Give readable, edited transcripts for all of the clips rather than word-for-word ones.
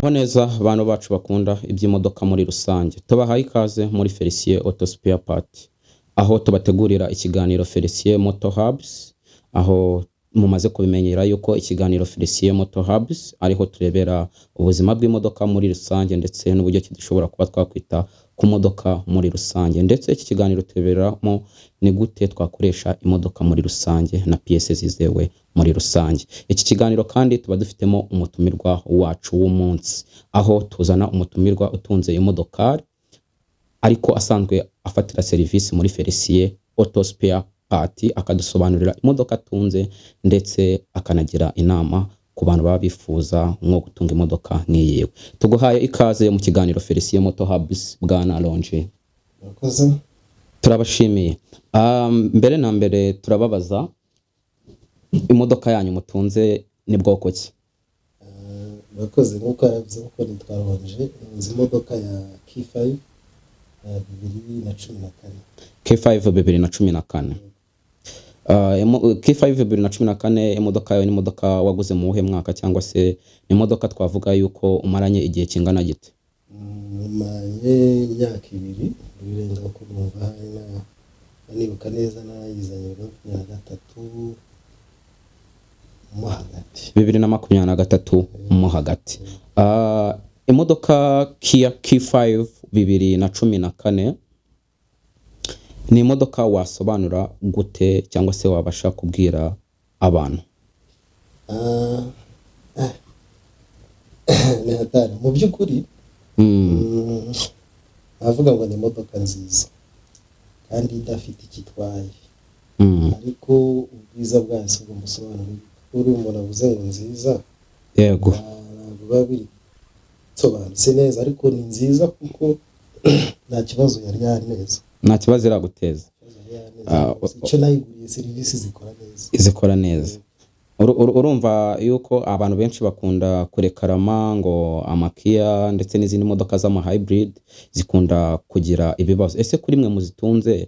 Muraho neza bantu bacu bakunda iby'imodoka muri rusange. Tubahaye ikaze muri Felicien Auto Spare Part, aho tubategurira ikiganiro Felicien Moto Hubs, aho mumaze kubimenyera yuko ikiganiro Felicien Moto Hubs ariho turebera ubuzima bw'imodoka muri rusange ndetse n'uburyo ki dushobora kuba twakwita ku modoka muri rusange. Ndetse iki kiganiro tureberamo ni gute twakoresha imodoka muri rusange na pièces zizewe muri rusange. Iki kiganiro kandi tuba dufitemo umutumirwa wacu w'umunsi, aho tuzana umutumirwa utunze imodokari ariko asanzwe afatira serivisi muri Felicien Auto Spare Part, akadusobanurira imodoka atunze ndetse akanagira inama ku bantu baba bifuza nko gutunga imodoka nk'iyiwe. Tuguhaye ikaze mu kiganiro Felicien Moto Hubs, bwana Longe. Murakoze. Turabashimiye. Mbere na mbere turababaza, imodoka yanyu mutunze ni bwoko ki? Murakoze. Nk'uko yaravuze, kuko nitwa Ronje, nzi imodoka ya K5 2014. K5 2014. K5 2014, imodoka yawe ni imodoka waguze mu wuhe mwaka, cyangwa se ni imodoka twavuga yuko umaranye igihe kingana gite? Maranye imyaka 2 birenga, ko numva hari nibuka neza nayizanye 2023 mo hagati. 2023 mo hagati. Imodoka Kia K5 2014 ni imodoka wasobanura gute, cyangwa se wabasha kubwira abantu? Ni hatari mu by'ukuri. Navuga ngo ni imodoka nziza kandi idafite icyo itwaye, ariko ubwiza bwayo si ubwo mbusobanura. Uri umuntu avuze ngo nziza, ntabwo biba biri sobanutse neza, ariko ni nziza kuko nta kibazo yari yaneza. Nta kibazo iraguteza. Ikibazo yari yaneza rwose. Icyo nayiguriye, serivisi zikora neza. Zikora neza. Urumva yuko abantu benshi bakunda kurekarama ngo amaKia ndetse n'izindi modoka z'ama hybrid zikunda kugira ibibazo. Ese kuri mwe muzitunze,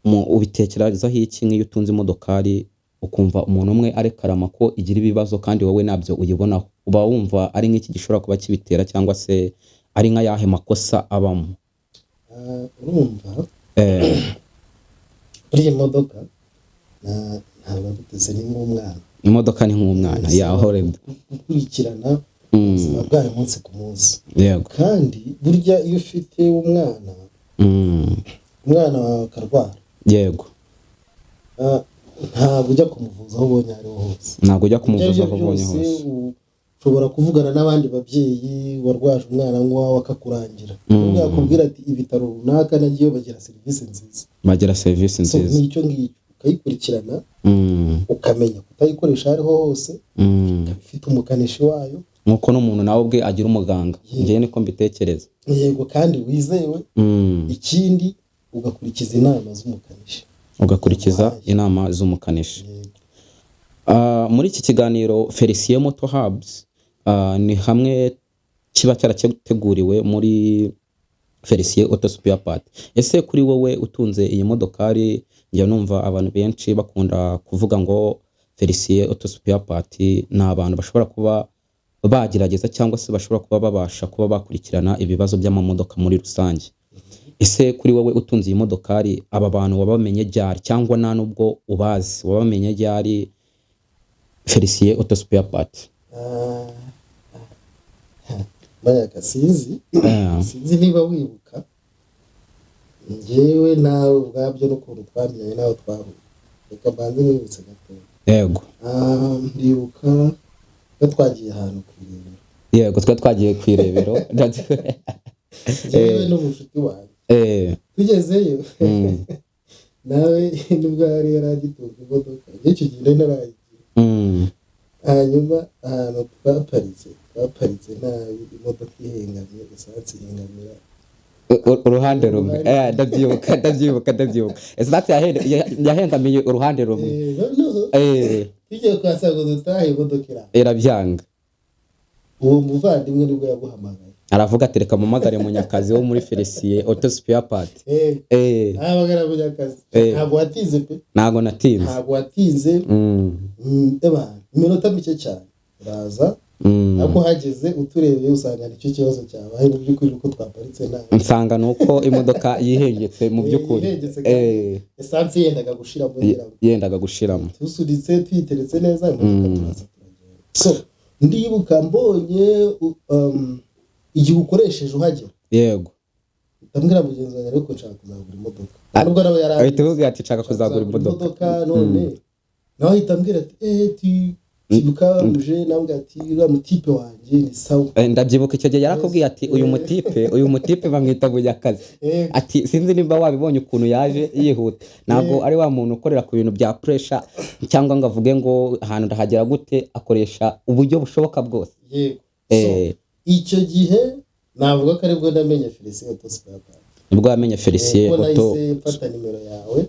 ubitekerezaho iki nk'iyo utunze imodokari ukumva umuntu umwe arekarama ko igira ibibazo kandi wowe nabyo uyibonaho? Uba wumva ari nk'iki gishobora kuba kibitera, cyangwa se ari nk'ayahe makosa abamo? Urumva, kuri iyi modoka ntabwo duteze, ni nk'umwana. Imodoka ni nk'umwana yahoreda. Gukurikirana ubuzima bwayo umunsi ku munsi. Kandi burya iyo ufite umwana, umwana wawe akarwara, ntabwo ujya kumuvuza aho ubonye aho ariho hose. Ntabwo ujya Ibyo kumuvuza aribyo aho ubonye byose, hose. Ushobora kuvugana n'abandi babyeyi warwaje umwana nk'uwawe akakurangira, yakubwira ati ibitaro runaka nagiyeyo bagira serivisi nziza. Bagira serivisi So, nziza. N'icyo ngicyo ukayikurikirana, ukamenya kutayikoresha aho ariho hose, ifite umukanishi wayo. Nk'uko n'umuntu nawe ubwe agira umuganga, njyewe niko mbitekereza. Yego, kandi wizewe. Ikindi, ugakurikiza inama z'umukanishi. Ugakurikiza inama z'umukanishi. Yego. Muri iki kiganiro Felicien Moto Hubs, ni hamwe kiba cyarateguriwe muri Felicien Auto Spare Part. Ese kuri wowe utunze iyi modokari, njya numva abantu benshi bakunda kuvuga ngo Felicien Auto Spare Part ni abantu bashobora kuba bagerageza cyangwa se bashobora kuba babasha kuba bakurikirana ibibazo by'amamodoka muri rusange. Ese kuri wowe utunze iyi modokari, aba bantu wabamenye ryari, cyangwa nta nubwo ubazi, wabamenye ryari Felicien Auto Spare Part? Mayaga, sinzi sinzi niba wibuka njyewe nawe ubwabyo n'ukuntu twamenyanye n'aho twahuye. Reka mbanze mwibutse gatoya. Yego. Ndibuka ko twagiye ahantu ku irebero. Yego, twari twagiye ku irebero. Njyewe n'umushuti wanjye, tugezeyo, nawe nibwo yari yaragitunga imodoka, njye icyo gihe nari narayigira. Hanyuma ahantu twaparitse nabi, imodoka ihengamye, esansi ihengamira Uruhande rumwe. Ndabyibuka, ndabyibuka, ndabyibuka. Esansi yahengamiye uruhande rumwe. Noneho tugiye kuhasanga ngo dutahe, imodoka iranga. Irabyanga. Uwo muvandimwe nibwo yaguhamagaye. Aravuga ati reka mpamagare Munyakazi wo muri Felicien Auto Spare Part. Ahamagara Munyakazi. Ntabwo watinze pe. Ntabwo natinze. Ntabwo watinze. Eba, iminota mike cyane uraza. Ariko uhageze uturebeye usanga nicyo kibazo cyabaye, mu by'ukuri uko twaparitse nabi. Nsanga ni uko imodoka yihengetse mu by'ukuri. Yihengetse kandi esansi yendaga gushiramo ngira ngo. Yendaga gushiramo. Tusunitse tuyiteretse neza imodoka, turaza turagenda. So ndibuka mbonye igihe ukoresheje uhagera, ndambwira mugenzi wanjye, ariko nshaka kuzagura imodoka, nubwo nawe yari Ahita abizi. uvuga ati nshaka kuzagura imodoka. None nawe ahita ambwira ati tibuka uje, nawe ati uriya mutipe wanjye ni sawa. Ndabyibuka icyo gihe yarakubwiye ati uyu mutipe bamwita Munyakazi. Ati sinzi nimba wabibonye ukuntu yaje yihuta, ntabwo ari wa muntu ukorera ku bintu bya pressure cyangwa ngo avuge ngo ahantu ndahagera gute, akoresha uburyo bushoboka bwose. Yego. So, icyo gihe navuga ko aribwo namenye Felicien Auto Spare Part. Nibwo wamenye Felicien Ko Auto. nahise mfata nimero yawe,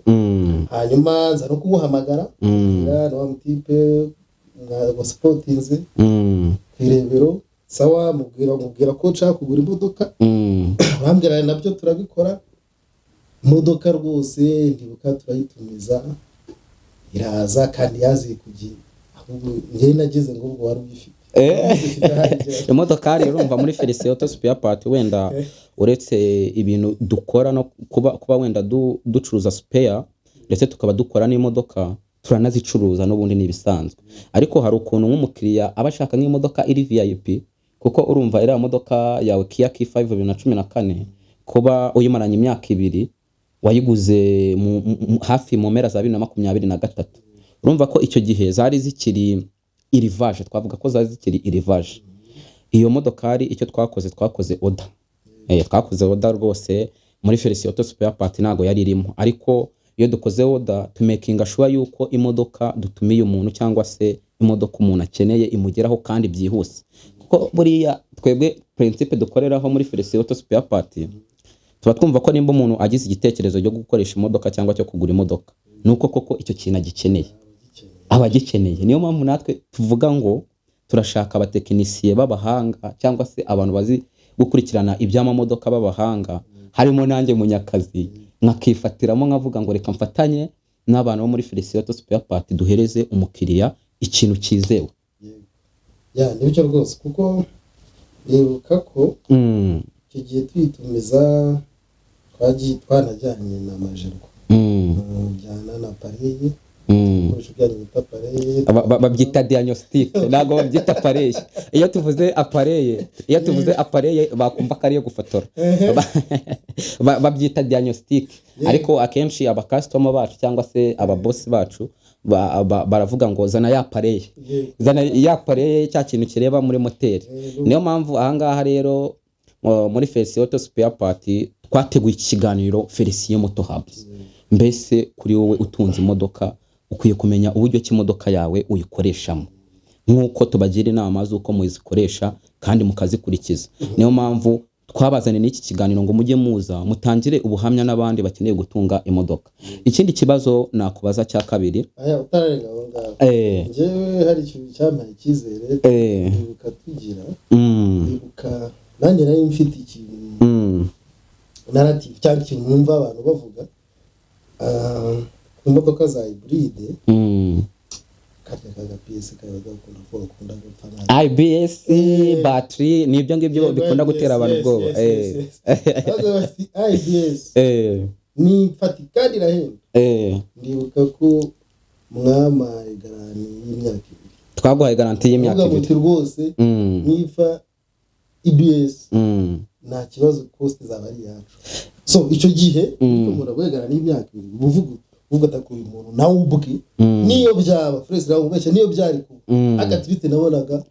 hanyuma nza no kuguhamagara, na wa mutipe wasipotinze ku irebero, sawa, mubwira ko nshaka kugura imodoka. Urambwira nabyo turabikora. Imodoka rwose ndibuka turayitumiza, iraza kandi yaziye ku gihe. Ahubwo njyewe nagize ngo ubwo wari uyifite. Uyifite ahagera. Imodokari, urumva muri Felicien Auto Spare Part, wenda uretse ibintu dukora no kuba wenda ducuruza spare, ndetse tukaba dukora n'imodoka, turanazicuruza n'ubundi ni ibisanzwe. Ariko hari ukuntu nk'umukiriya aba ashaka nk'imodoka iri VIP, kuko urumva iriya modoka yawe Kia K5 2014, kuba uyimaranye imyaka 2, wayiguze hafi mu mpera za 2023, urumva ko icyo gihe zari zikiri irivaje, twavuga ko zari zikiri irivaje iyo modokari. Icyo twakoze, twakoze order. Twakoze order rwose muri Felicien Auto Spare Part ntabwo yari irimo, ariko iyo dukoze order tumakinga sure yuko imodoka dutumiye umuntu cyangwa se imodoka umuntu akeneye imugeraho kandi byihuse, kuko buriya twebwe principe dukoreraho muri Felicien Auto Spare Part, tuba twumva ko nimba umuntu agize igitekerezo cyo gukoresha imodoka cyangwa cyo kugura imodoka, ni uko koko icyo kintu agikeneye, aba agikeneye. Niyo mpamvu natwe tuvuga ngo turashaka abatekinisiye b'abahanga cyangwa se abantu bazi gukurikirana iby'amamodoka b'abahanga, harimo nanjye Munyakazi, nkakifatiramo nkavuga ngo reka mfatanye n'abantu bo muri Felicien Auto Spare Part duhereze umukiriya ikintu cyizewe. Ya, nibyo rwose, kuko ndibuka ko icyo gihe tuyitumiza twagiye twanajyanye na majerwa, jyana na appareil, ibikoresho byanyu bita appareil. Babyita diagnostic, ntabwo babyita appareil. Iyo tuvuze appareil bakumva ko ari iyo gufotora. Babyita diagnostic, ariko akenshi abakasitoma bacu cyangwa se ababosi bacu baravuga ngo zana ya appareil, zana ya appareil, cya kintu kireba muri moteri. Niyo mpamvu ahangaha rero muri Felicien Auto Spare Part twateguye ikiganiro Felicien Moto Hubs. Mbese kuri wowe utunze imodoka, ukwiye kumenya uburyo ki imodoka yawe uyikoreshamo, nk'uko tubagira inama z'uko muzikoresha kandi mukazikurikiza. Niyo mpamvu twabazaniye n'iki kiganiro ngo mujye muza mutangire ubuhamya n'abandi bakeneye gutunga imodoka. Ikindi kibazo nakubaza cya kabiri. Aya, utararenga aho ngaho, njyewe hari ikintu cyampaye icyizere. Ndibuka tugira, ndibuka nanjye nari mfite ikintu, narrative cyangwa ikintu numva abantu bavuga ku modoka za hybride, karya kagapiyesi kaba gakunda ko bakunda gupfa nabi. IBS, battery, ni ibyo ngibyo bikunda gutera abantu ubwoba. Bavuga bati IBS ni ifati kandi irahenda. Ndibuka ko mwampaye garantie y'imyaka 2. Twaguhaye garantie y'imyaka Uvuga 2. muti rwose nifa IBS nta kibazo, cost zaba ari iyacu. So icyo gihe icyo umuntu aguhaye garantie y'imyaka 2, uba uvuga ati uyu muntu nawe ubwe, niyo byaba Fresh nawe ubeshya, niyo byari kuba agatirite nabonaga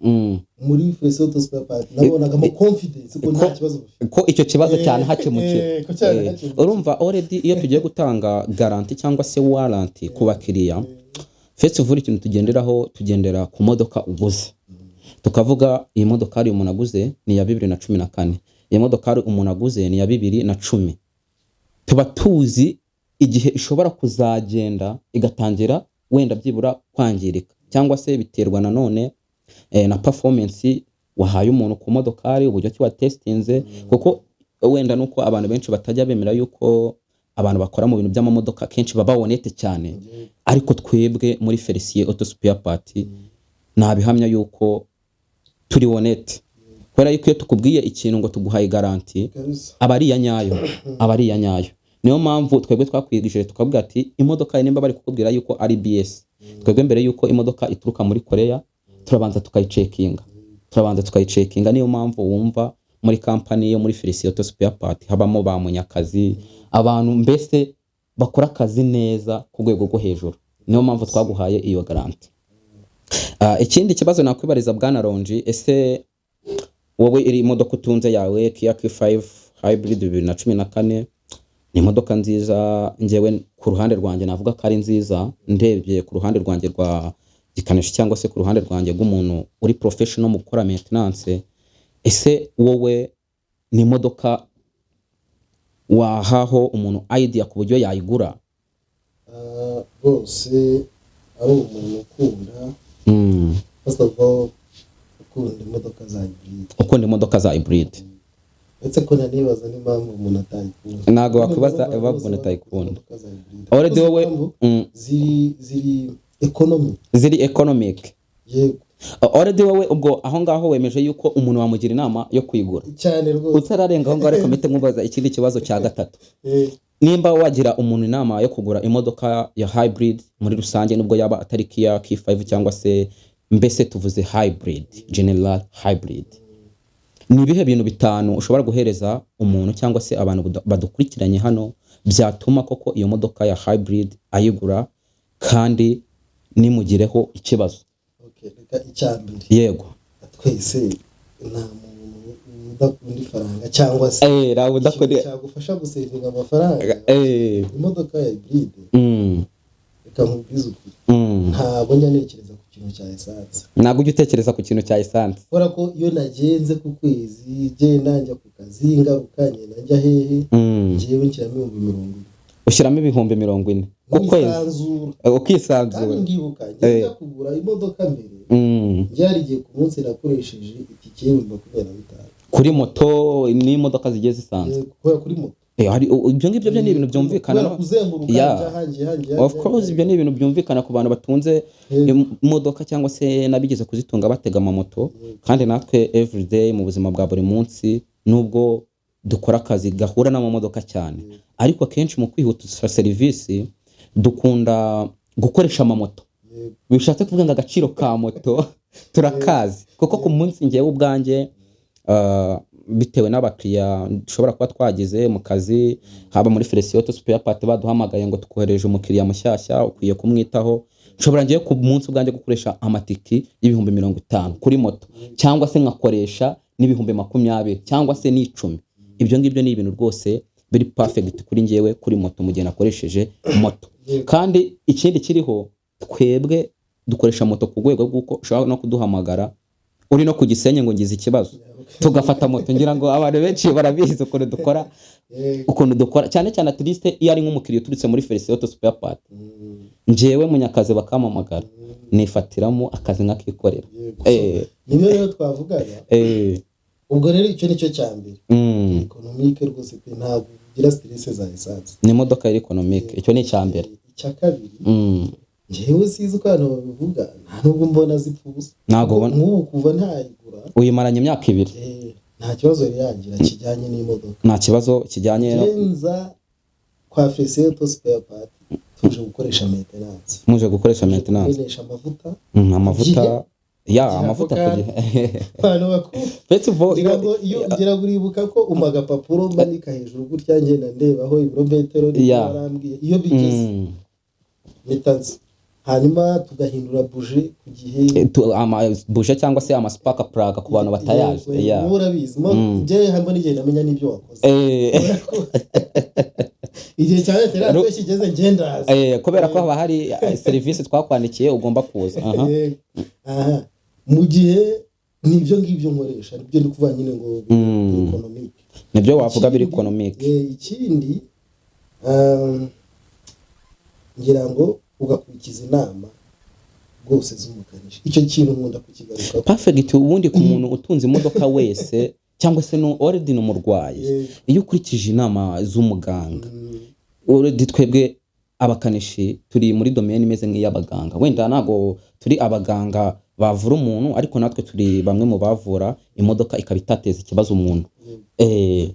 muri Fresh Auto Spare Part, nabonagamo confidence ko nta kibazo bafite. Ko icyo kibazo cyane hakemukira. Ko cyane hakemukira. Urumva already iyo tugiye gutanga garantie cyangwa se warranty ku bakiriya, first of all ikintu tugenderaho, tugendera ku modoka uguze, tukavuga iyi modokari umuntu aguze ni iya 2014, iyi modokari umuntu aguze ni iya 2010, tuba tuzi igihe ishobora kuzagenda igatangira wenda byibura kwangirika, cyangwa se biterwa nanone na performance wahaye umuntu ku modokari, uburyo ki watesitinze, kuko wenda nuko abantu benshi batajya bemera yuko abantu bakora mu bintu by'amamodoka kenshi baba honnête cyane, ariko twebwe muri Felicien Auto Spare Part nabihamya yuko Turi honnête, kubera yuko iyo tukubwiye ikintu ngo tuguhaye garantie, aba ari iya nyayo, aba ari iya nyayo. Niyo mpamvu twebwe twakwigishije, tukavuga ati imodoka nimba bari kukubwira yuko ari BS, twebwe mbere yuko imodoka ituruka muri Korea turabanza tukayicekinga, turabanza tukayicekinga. Niyo mpamvu wumva muri kampani yo muri Felicien Auto Spare Part habamo ba Munyakazi, abantu mbese bakora akazi neza ku rwego rwo hejuru. Niyo mpamvu twaguhaye iyo garantie. Ikindi kibazo nakwibariza, bwana Ronji, ese wowe iri modoka utunze yawe Kia K5 Hybrid 2014 ni imodoka nziza? Njyewe ku ruhande rwanjye navuga ko ari nziza, ndebye ku ruhande rwanjye rwa gikanishi cyangwa se ku ruhande rwanjye rw'umuntu uri professional mu gukora maintenance. Ese wowe ni imodoka wahaho umuntu idea ku buryo yayigura? Rwose ari umuntu ukunda, first of all, ukunda imodoka za hybrid. Ukunda imodoka za hybrid. Uretse ko nanibaza n'impamvu umuntu atayikunda. Ntabwo wakwibaza Urumva impamvu bose umuntu bakunda atayikunda. imodoka za hybrid. Already Kuko wowe impamvu ziri economy. Ziri economic. Yego. Already wowe ubwo aho ngaho wemeje yuko umuntu wamugira inama yo kuyigura? Cyane rwose. Utararenga aho ngaho, reka mpite nkubaza ikindi kibazo cya gatatu. Nimba wagira umuntu inama yo kugura imodoka ya hybrid muri rusange, nubwo yaba atari Kia K5 cyangwa se mbese tuvuze hybrid, general hybrid, ni ibihe bintu bitanu ushobora guhereza umuntu cyangwa se abantu badukurikiranye hano byatuma koko iyo modoka ya hybrid ayigura kandi nimugireho ikibazo? Okay, reka icya mbere, twese nta muntu udakunda ifaranga cyangwa se ntabwo ikintu udakora cyagufasha gusevinga amafaranga. Imodoka ya hybrid, reka nkubwize ukuri, ntabwo njya ntekereza ku kintu cya essence. Ntabwo ujya utekereza ku kintu cya essence. Kubera ko iyo nagenze ku kwezi, genda njya ku kazi, ngaruka, ngenda njya hehe, njyewe nshyiramo 40,000. Ushyiramo 40,000 ku kwezi? Nkisanzura. Ukisanzura. Kandi ndibuka njya kugura imodoka mbere, njye hari igihe ku munsi nakoresheje itike y'25,000. Kuri moto n'imodoka zigiye zisanzwe? Yego, kubera kuri moto. Ibyo ngibyo byo ni ibintu byumvikana. Kubera kuzenguruka, njya hanjye hanjye. Of course, ibyo ni ibintu byumvikana ku bantu batunze imodoka cyangwa se n'abigeze kuzitunga batega amamoto. Kandi natwe everyday mu buzima bwa buri munsi, nubwo dukora akazi gahura n'amamodoka cyane, ariko akenshi mu kwihutisha serivisi dukunda gukoresha amamoto. Bishatse kuvuga ngo agaciro ka moto turakazi, kuko ku munsi ngewe ubwanjye, bitewe n'abakiriya dushobora kuba twagize mu kazi, haba muri Felicien Auto Spare Part baduhamagaye ngo tukohereje umukiriya mushyashya, ukwiye kumwitaho, nshobora ngewe ku munsi ubwanjye gukoresha amatiki y'50,000 kuri moto, cyangwa se nkakoresha n'20,000 cyangwa se n'10. Ibyo ngibyo ni ibintu rwose biri perfect kuri ngewe kuri moto mu gihe nakoresheje moto. Kandi ikindi kiriho, twebwe dukoresha moto ku rwego rw'uko ushobora no kuduhamagara uri no ku Gisenyi ngo ngize ikibazo, tugafata moto. Ngira ngo abantu benshi barabizi ukuntu dukora, ukuntu dukora cyane cyane, at least iyo ari nk'umukiriya uturutse muri Felicien Auto Spare Part, njyewe Munyakazi bakampamagara, nifatiramo akazi nkakikorera. Nibyo rero twavugaga. Ubwo rero icyo nicyo cya mbere, économique rwose pe, ntabwo ugira stress za essence. Ni imodoka yari économique, icyo ni icya mbere. Icya kabiri, njyewe sizi uko abantu babivuga, nta nubwo mbona zipfa ubusa. Ntabwo ubona. Nk'ubu kuva ntayigura, Uyimaranye imyaka 2. Nta kibazo yari yagira kijyanye n'imodoka. Nta kibazo kijyanye no Genza kwa Felicien Auto Spare Part tuje gukoresha maintenance. Muje gukoresha maintenance. Kumenesha amavuta. Amavuta ya Igihe amavuta ako ku gihe. Abantu bakuru, First of all, ngira ngo iyo ngira ngo uribuka ko umpa agapapuro manika hejuru gutya, ngenda ndebaho ibirometero nibyo warambwiye iyo bigeze, mpita nza, hanyuma tugahindura bougie ku gihe. Bougie cyangwa se amaspark plug ku bantu batayazi. Yego, wowe urabizi mo, njyewe hamwe n'igihe namenya n'ibyo wakoze. Igihe cya maintenance kigeze ngendazi. Kubera ko haba hari serivisi twakwandikiye ugomba kuza. Aha. Yego. Aha, mu gihe nibyo ngibyo nkoresha, nibyo ndi kuvuga nyine ngo économique. Nibyo wavuga biri économique. Ikindi, ngira ngo ugakurikiza inama rwose z'umukanishi. Icyo kintu nkunda kukigarukaho. Perfect. Ubundi ku muntu utunze imodoka wese cyangwa se no already ni umurwayi, iyo ukurikije inama z'umuganga, already twebwe abakanishi turi muri domaine imeze nk'iy'abaganga. Wenda ntabwo turi abaganga bavura umuntu, ariko natwe turi bamwe mu bavura imodoka ikaba itateza ikibazo umuntu. Yeah.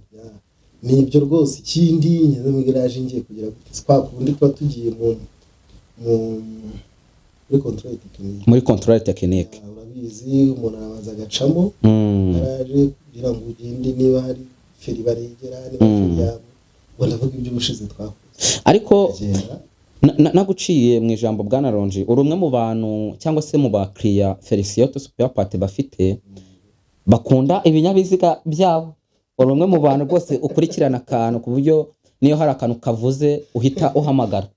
Ni ibyo rwose. Ikindi, ngeze mu igaraje ngiye kugira gute, kwa kundi tuba tugiye muri contrôle technique. Muri contrôle technique. Urabizi, umuntu arabanza agacamo garaje kugira ngo ugende niba hari feri baregera, niba feri yabo. Ubwo ndavuga iby'ubushize twakoze. Ariko Agenda. Naguciye mu ijambo, bwana Ronji, uri umwe mu bantu cyangwa se mu bakiriya Felicien Auto Spare Part bafite bakunda ibinyabiziga byabo. Uri umwe mu bantu rwose ukurikirana akantu, ku buryo niyo hari akantu kavuze uhita uhamagara.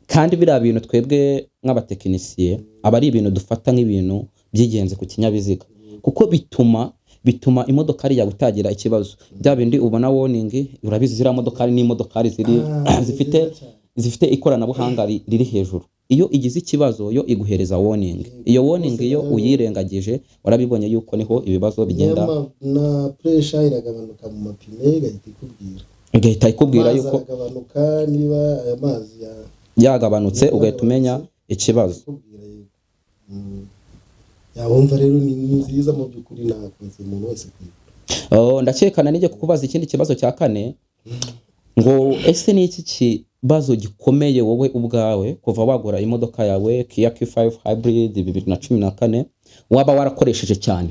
Kandi biriya bintu twebwe nk'abatekinisiye aba ari ibintu dufata nk'ibintu by'ingenzi ku kinyabiziga, kuko bituma imodokari yawe itagira ikibazo. Bya bindi ubona warning, urabizi, ziriya modokari ni imodokari ziri Ah, zifite nziza cyane. zifite ikoranabuhanga riri hejuru. Iyo igize ikibazo, yo iguhereza warning. Iyo warning iyo uyirengagije, warabibonye yuko niho ibibazo bigenda. Niyo na pressure iragabanuka mu mapine, igahita ikubwira. Igahita ikubwira Amazi yuko aragabanuka, niba aya mazi ya yagabanutse, ugahita umenya ikibazo. Ikubwira, yego. Yawumva rero ni nziza mu by'ukuri, nakunze umuntu wese kuyigura. Oh, ndakeka nijye kukubaza ikindi kibazo cya kane, ngo ese ni iki kibazo gikomeye wowe ubwawe kuva wagura imodoka yawe Kia K5 Hybrid 2014 waba warakoresheje cyane,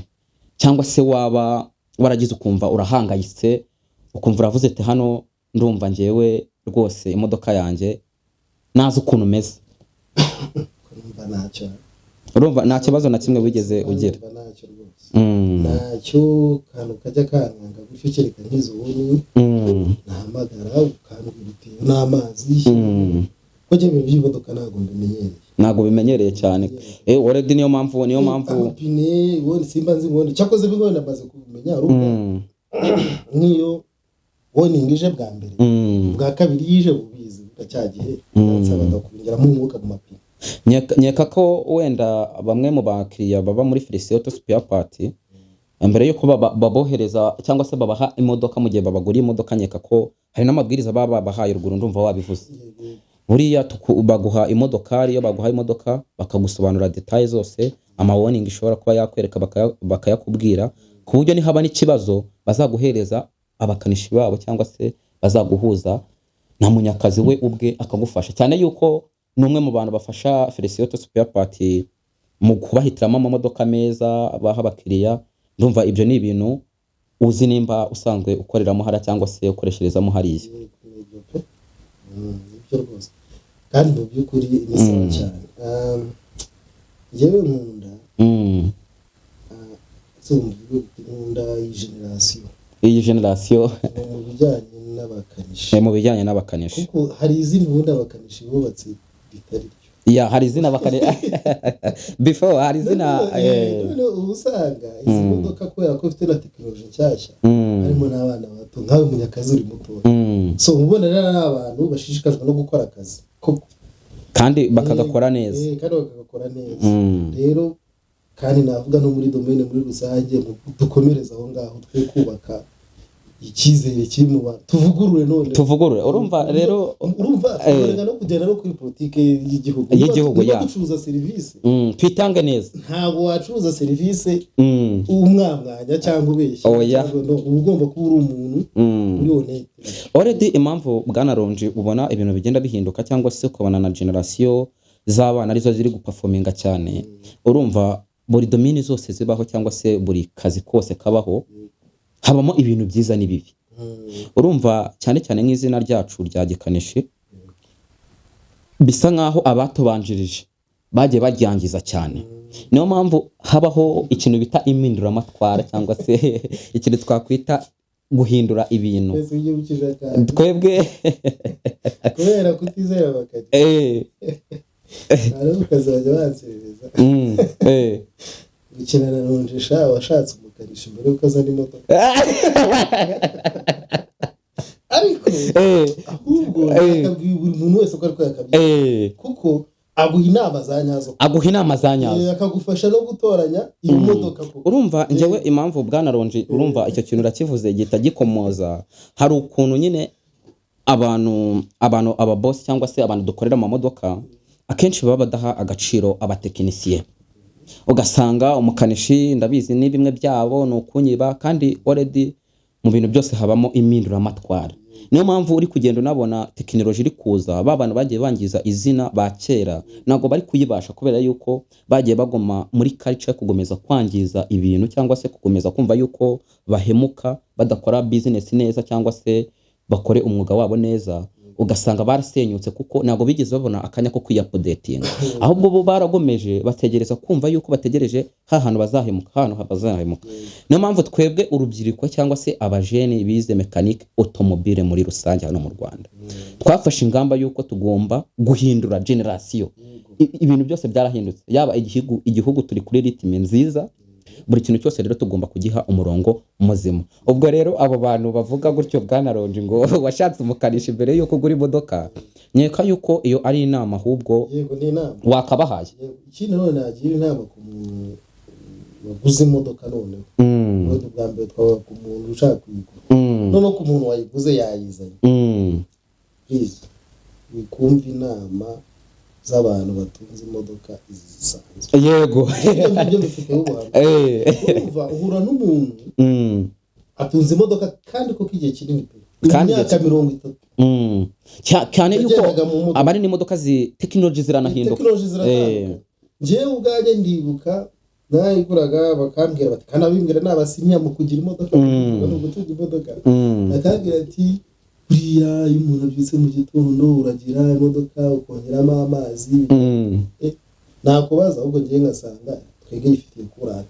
cyangwa se waba waragize ukumva urahangayitse, ukumva uravuze ati: "Hano ndumva njyewe rwose imodoka yanjye nazi ukuntu umeze"? Numva ntacyo. Urumva nta kibazo na kimwe wigeze ugira? Numva ntacyo rwose. Ntacyo kantu kajya kankanga gutyo, kereka nk'izo warning nahamagara ukambwira uti n'amazi, ko njye ibintu by'imodoka ntabwo mbimenyereye. Ntabwo bimenyereye cyane. Already niyo mpamvu Amapine ubundi simba nzi ubundi, cyakoze bimwe namaze kubimenya, urumva, nk'iyo warning ije bwa mbere, bwa kabiri yije ubizi cya gihe byansabaga kongeramo umwuka mu mapine. Nkeka ko wenda bamwe mu bakiriya baba muri Felicien Auto Spare Part, mbere yuko babohereza cyangwa se babaha imodoka, mu gihe babaguriye imodoka, nkeka ko hari n'amabwiriza baba babahaye ruguru. Ndumva wabivuze. Buriya baguha imodokari, iyo baguha imodoka bakagusobanurira détails zose, ama warning ishobora kuba yakwereka bakayakubwira, ku buryo nihaba n'ikibazo bazaguhereza abakanishi babo, cyangwa se bazaguhuza na Munyakazi we ubwe akagufasha, cyane yuko ni umwe mu bantu bafasha Felicien Auto Spare Part mu kubahitiramo amamodoka meza baha abakiriya. Ndumva ibyo ni ibintu uzi nimba usanzwe ukoreramo hariya cyangwa se ukoresherezamo hariya. Yego, nibyo pe. Nibyo rwose, kandi mu by'ukuri ni sawa cyane. Njyewe nkunda se mvuge uti nkunda iyi génération. Iyi génération. Mu bijyanye n'abakanishi. Mu bijyanye n'abakanishi. Kuko hari izindi ubundi abakanishi bubatse ritari ryo. Ya, hari izina bakane before, hari izina. Noneho uba usanga izi modoka, kubera ko ifite na tekinoloji nshyashya, harimo n'abana bato nkawe Munyakazi uri mutoya. So ubona rero ari abantu bashishikajwe no gukora akazi koko. Kandi bakagakora neza. Kandi bakagakora neza. Rero kandi navuga no muri domaine muri rusange, dukomereze aho ngaho, twe kubaka icyizere kiri mu bantu, tuvugurure none. Tuvugurure, urumva rero. Urumva turenga no kugenda no kuri politike y'igihugu. Y'igihugu, Niba ya. ducuruza serivisi, Twitange neza. Ntabwo wacuruza serivisi umwamwanya cyangwa ubeshya. Oya. Cyangwa no, uba ugomba kuba uri umuntu uri honnête. Already impamvu, bwana Ronji, ubona ibintu bigenda bihinduka, cyangwa se ukabona na génération z'abana arizo ziri guperforminga cyane, urumva buri domaine zose zibaho cyangwa se buri kazi kose kabaho, habamo ibintu byiza n'ibibi. Urumva cyane cyane nk'izina ryacu rya gikanishi, bisa nk'aho abatubanjirije bagiye baryangiza cyane. Niyo mpamvu habaho ikintu bita impinduramatwara, cyangwa se ikintu twakwita guhindura ibintu. Twese wiyibukije akantu. Twebwe Kubera kutizera abakanishi, hariho ukazajya banserereza. Gukina na Ronjesha, washatse umukanishi mbere yuko azana imodoka, ariko ahubwo akabwira buri muntu wese ko ariko yakabyiga, kuko aguha inama za nyazo. Aguha inama za nyazo. Akagufasha no gutoranya iyo modoka koko. Urumva njyewe impamvu, bwana Ronji, urumva icyo kintu urakivuze gihita gikomoza, hari ukuntu nyine abantu ababosi cyangwa se abantu dukorera amamodoka akenshi baba badaha agaciro abatekinisiye. Ugasanga umukanishi, ndabizi, ni bimwe byabo ni ukunyiba, kandi already mu bintu byose habamo impinduramatwara. Niyo mpamvu uri kugenda unabona tekinoloji iri kuza. Ba bantu bagiye bangiza izina ba kera ntabwo bari kuyibasha, kubera yuko bagiye bagoma muri culture yo kugomeza kwangiza ibintu, cyangwa se gukomeza kumva yuko bahemuka, badakora business neza cyangwa se bakore umwuga wabo neza. Ugasanga barasenyutse kuko ntabwo bigeze babona akanya ko kwiya-updatinga, ahubwo bo baragomeje bategereza kumva yuko bategereje ha hantu bazahemuka, ha hantu bazahemuka. Niyo mpamvu twebwe urubyiruko cyangwa se abajene bize mécanique automobile muri rusange hano mu Rwanda twafashe ingamba yuko tugomba guhindura generation. Ibintu byose byarahindutse, yaba igihugu turi kuri rythme nziza, buri kintu cyose rero tugomba kugiha umurongo muzima. Ubwo rero abo bantu bavuga gutyo, bwana Ronji, ngo washatse umukanishi mbere yuko ugura imodoka, nkeka yuko iyo ari inama ahubwo Yego, ni inama. wakabahaye. Yego. Ikindi none nagira inama ku muntu waguze imodoka noneho, ubundi bwa mbere twabaga ku muntu ushaka kuyigura, noneho ku muntu wayiguze yayizanye, please, wikumva inama z'abantu batunze imodoka izi zisanzwe. Ibyo ngibyo mbifiteho ubuhamya. Urumva, uhura n'umuntu atunze imodoka kandi koko igihe kinini pe, Kandi imyaka 30. Cyane yuko Yagendaga mu modoka. Aba ari n'imodoka zi tekinoloji ziranahinduka. Tekinoloji ziratandukanye. Njyewe ubwanjye ndibuka nayiguraga, bakambwira bati, kandi abimbwira ni abasiniya mu kugira imodoka, ni ugutunga imodoka, bakambwira ati: "Buriya iyo umuntu abyutse mu gitondo uragira imodoka ukongeramo amazi." Nakubaza ahubwo ngiye ngasanga twebwe yifitiye kurate.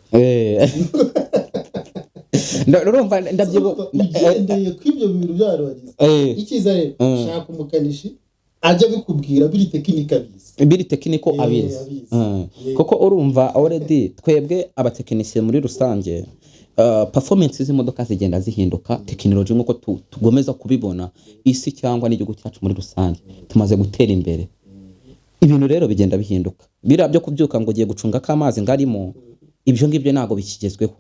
Urumva ndabyibuka. Ugendeye ku ibyo bintu byari wagize, icyiza rero, shaka umukanishi ajya abikubwira biri technique abizi. Biri technique. Abizi. Abizi. Kuko urumva already twebwe abatekinisiye muri rusange, performance z'imodoka zigenda zihinduka, tekinoloji nk'uko tugomeza kubibona, isi cyangwa n'igihugu cyacu muri rusange tumaze gutera imbere, ibintu rero bigenda bihinduka. Biriya byo kubyuka ngo ugiye gucunga k'amazi ngarimo, ibyo ngibyo ntabwo bikigezweho.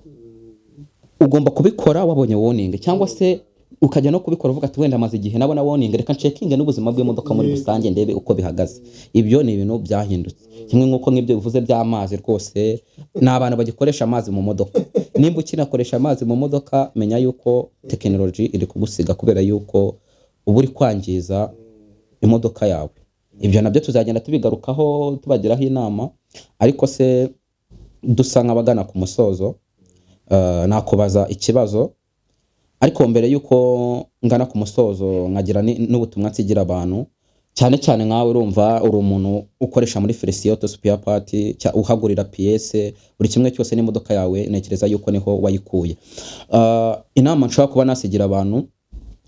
Ugomba kubikora wabonye warning, cyangwa se ukajya no kubikora uvuga ati: "Wenda amaze igihe nabona warning, reka ncheckinge n'ubuzima bw'imodoka muri rusange ndebe uko bihagaze." Ibyo ni ibintu byahindutse. Kimwe nk'uko nk'ibyo bivuze by'amazi, rwose ni abantu bagikoresha amazi mu modoka. Nimba ukinakoresha amazi mu modoka, menya yuko tekinoloji iri kugusiga, kubera yuko uba uri kwangiza imodoka yawe. Ibyo nabyo tuzagenda tubigarukaho, tubagiraho inama. Ariko se dusa nk'abagana ku musozo, nakubaza ikibazo, ariko mbere y'uko ngana ku musozo nkagira n'ubutumwa nsigira abantu, cyane cyane nkawe, urumva uri umuntu ukoresha muri Felicien Auto Spare Part, uhagurira pièces, buri kimwe cyose n'imodoka yawe ntekereza yuko niho wayikuye. Inama nshobora kuba nasigira abantu: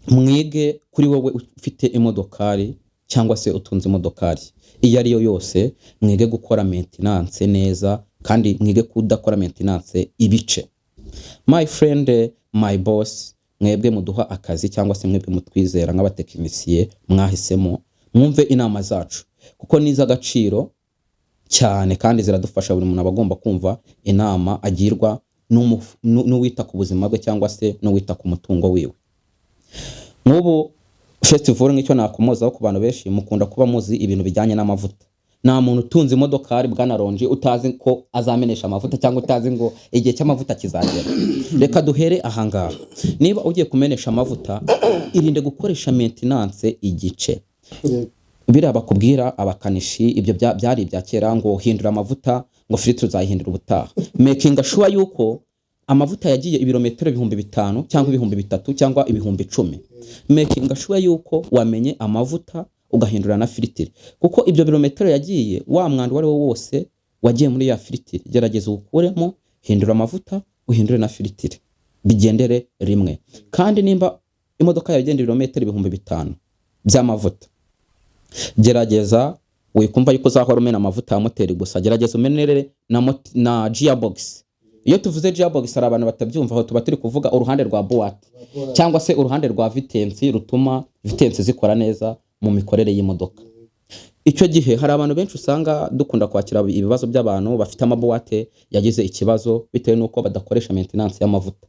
mwige kuri wowe ufite imodokari cyangwa se utunze imodokari iyo ari yo yose, mwige gukora maintenance neza, kandi mwige kudakora maintenance ibice. My friend, my boss, mwebwe muduha akazi cyangwa se mwebwe mutwizera nk'abatekinisiye, mwahisemo mwumve inama zacu kuko ni iz'agaciro cyane kandi ziradufasha. Buri muntu aba agomba kumva inama agirwa n'uwita ku buzima bwe cyangwa se n'uwita ku mutungo wiwe. Nk'ubu festival, nk'icyo nakomozaho, ku bantu benshi mukunda kuba muzi ibintu bijyanye n'amavuta. Nta muntu utunze imodokari, bwana Ronji, utazi ko azamenesha amavuta cyangwa utazi ngo igihe cy'amavuta kizagera. Reka duhere ahangaha: niba ugiye kumenesha amavuta, irinde gukoresha maintenance igice. Biriya bakubwira abakanishi, ibyo byari ibya kera, ngo hindura amavuta, ngo filtre uzayihindura ubutaha. Making sure yuko amavuta yagiye ibirometero 5000 cyangwa 3000 cyangwa 10,000, making sure yuko wamenye amavuta ugahindura na filtre, kuko ibyo birometero yagiye, wa mwanda uwo ari wo wose wagiye muri ya filtre, gerageza uwukuremo, hindura amavuta, uhindure na filtre, bigendere rimwe. Kandi nimba imodoka yawe igenda ibirometero 5000 by'amavuta, gerageza wikumva yuko uzahora umena amavuta ya moteri gusa, gerageza umenere na gearbox. Iyo tuvuze gearbox, hari abantu batabyumva, aho tuba turi kuvuga uruhande rwa boîte cyangwa se uruhande rwa vitesse rutuma vitesse zikora neza mu mikorere y'imodoka. Icyo gihe hari abantu benshi usanga dukunda kwakira ibibazo by'abantu bafite amaboîte yagize ikibazo bitewe n'uko badakoresha maintenance y'amavuta.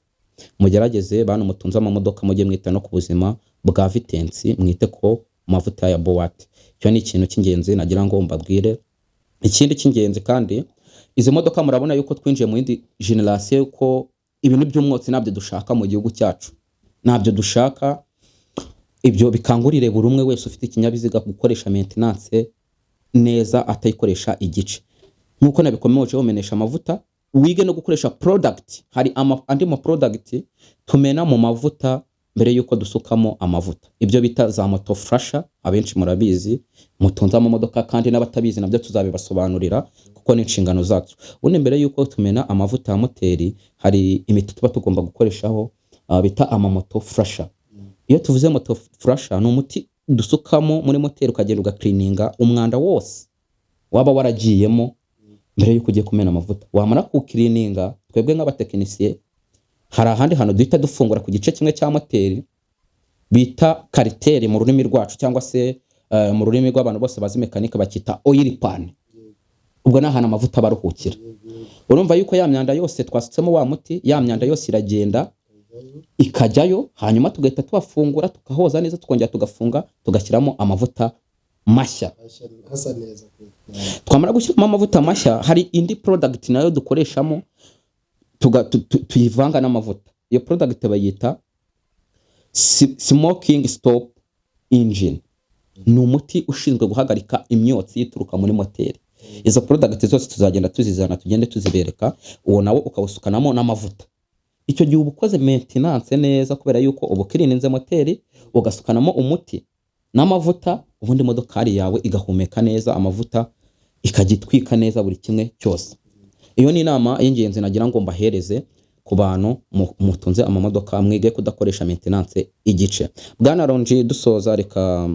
Mugerageze, bantu mutunze amamodoka, mujye mwita no ku buzima bwa vitesse, mwite ko mavuta ya boîte. Icyo ni ikintu cy'ingenzi nagira ngo mbabwire. Ikindi cy'ingenzi kandi, Izi modoka murabona yuko twinjiye mu yindi génération, yuko ibintu by'umwotsi ntabyo dushaka mu gihugu cyacu, ntabyo dushaka. Ibyo bikangurire buri umwe wese ufite ikinyabiziga gukoresha maintenance neza, atayikoresha igice. Nk'uko nabikomeje, umenesha amavuta, wige no gukoresha product. Hari andi ma product tumena mu mavuta mbere y'uko dusukamo amavuta, ibyo bita za moto flusher. Abenshi murabizi mutunze amamodoka, kandi n'abatabizi nabyo tuzabibasobanurira kuko ni inshingano zacu. Ubundi mbere y'uko tumena amavuta ya moteri, hari imiti tuba tugomba gukoreshaho, bita amamoto flusher. Iyo tuvuze moto flusher, ni umuti dusukamo muri moteri, ukagenda ugacleaninga umwanda wose waba waragiyemo mbere y'uko ugiye kumena amavuta. Wamara kuwucleaninga, twebwe nk'abatekinisiye hari ahandi hantu duhita dufungura ku gice kimwe cya moteri bita carter mu rurimi rwacu, cyangwa se mu rurimi rw'abantu bose bazi mekanike bakita oil pan. Ubwo ni ahantu amavuta aba aruhukira. Urumva yuko ya myanda yose twasutsemo wa muti, ya myanda yose iragenda ikajyayo, hanyuma tugahita tuhafungura, tukahoza neza, tukongera tugafunga, tugashyiramo amavuta mashya. Hasa neza. Twamara gushyiramo amavuta mashya, hari indi product nayo dukoreshamo, tuyivanga n'amavuta. Iyo product bayita smoking stop engine, ni umuti ushinzwe guhagarika imyotsi ituruka muri moteri. Izo product zose tuzagenda tuzizana, tugende tuzibereka. Uwo nawo ukawusukanamo n'amavuta. Icyo gihe uba ukoze maintenance neza, kubera yuko uba ucleaninze moteri, ugasukanamo umuti n'amavuta, ubundi imodokari yawe igahumeka neza amavuta, ikajya itwika neza buri kimwe cyose. Iyo ni inama y'ingenzi nagira ngo mbahereze ku bantu mutunze amamodoka: mwige kudakoresha maintenance igice. Bwana Ronji, dusoza, reka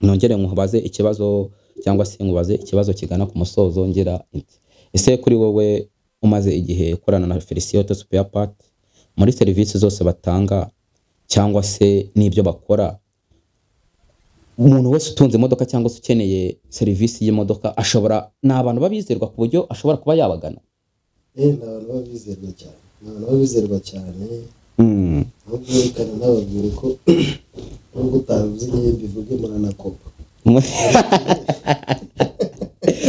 nongere nkubaze ikibazo, cyangwa se nkubaze ikibazo kigana ku musozo, ngira nti: ese kuri wowe umaze igihe ukorana na Felicien Auto Spare Part, muri serivisi zose batanga cyangwa se n'ibyo bakora, umuntu wese utunze imodoka cyangwa se ukeneye serivisi y'imodoka ashobora, ni abantu babizerwa ku buryo ashobora kuba yabagana? Ni abantu baba bizerwa cyane, ni abantu baba bizerwa cyane. Ahubwo reka nababwire ko nubwo utabivuze, ngewe mbivuge, muranakopa.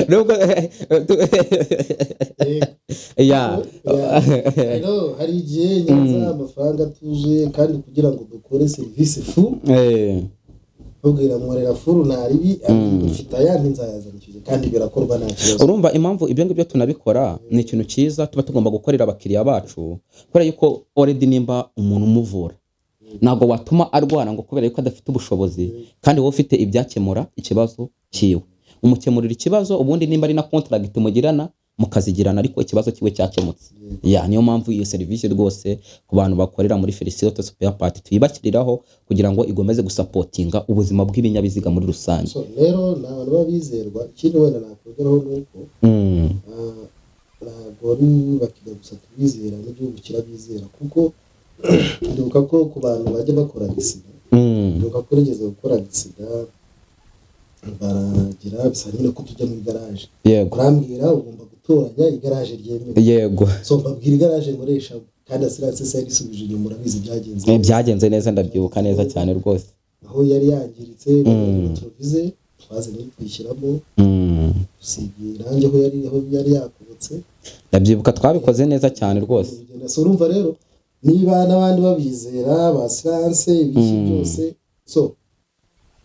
Nubwo ya. Rero hari igihe nyanza amafaranga atuzuye, kandi kugira ngo dukore serivisi full, babwira nkorera full, ntaribi mfite ayandi nzayazana icyo gihe, kandi birakorwa nta kibazo. Urumva impamvu ibyo ngibyo tunabikora, ni ikintu cyiza tuba tugomba gukorera abakiriya bacu, kubera yuko already nimba umuntu umuvura, ntabwo watuma arwara ngo kubera yuko adafite ubushobozi, kandi wowe ufite ibyakemura ikibazo cyiwe. Umukemurira ikibazo, ubundi nimba ari na contract mugirana, mukazigirana, ariko ikibazo kiwe cyakemutse. Ya, niyo mpamvu iyo serivisi rwose ku bantu bakorera muri Felicien Auto Spare Part tuyibashyiriraho kugira ngo igomeze gusupportinga ubuzima bw'ibinyabiziga muri rusange. So rero ni abantu baba bizerwa. Ikindi wenda nakongeraho ni uko ntabwo ari bakiriya gusa tubizera, n'igihugu kirabizera, kuko ndibuka ko ku bantu bajya bakora accident, ndibuka ko nigeze gukora accident, baragira bisa nyine ko tujya mu igaraje, barambwira ugomba gutoranya igaraje ryemewe. So mbabwira igaraje nkoresha, kandi assurance yari isubije inyuma, urabizi byagenze. Byagenze neza, ndabyibuka neza cyane rwose. Aho yari yangiritse, rétroviseur twazanye tuyishyiramo, dusiga irangi aho yari yakubutse. Ndabyibuka, twabikoze neza cyane rwose. Bigenda. So urumva rero niba n'abandi babizera ba assurance, ibiki byose, so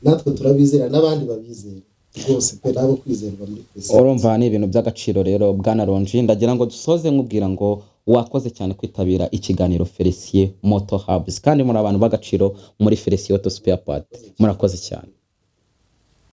natwe turabizera n'abandi babizera rwose pe, nabo kwizerwa muri twese. Urumva ni ibintu by'agaciro. Rero bwana Ronji, ndagira ngo dusoze nkubwira ngo wakoze cyane kwitabira ikiganiro Felicien Moto Hubs, kandi muri abantu b'agaciro muri Felicien Auto Spare Part. Murakoze cyane.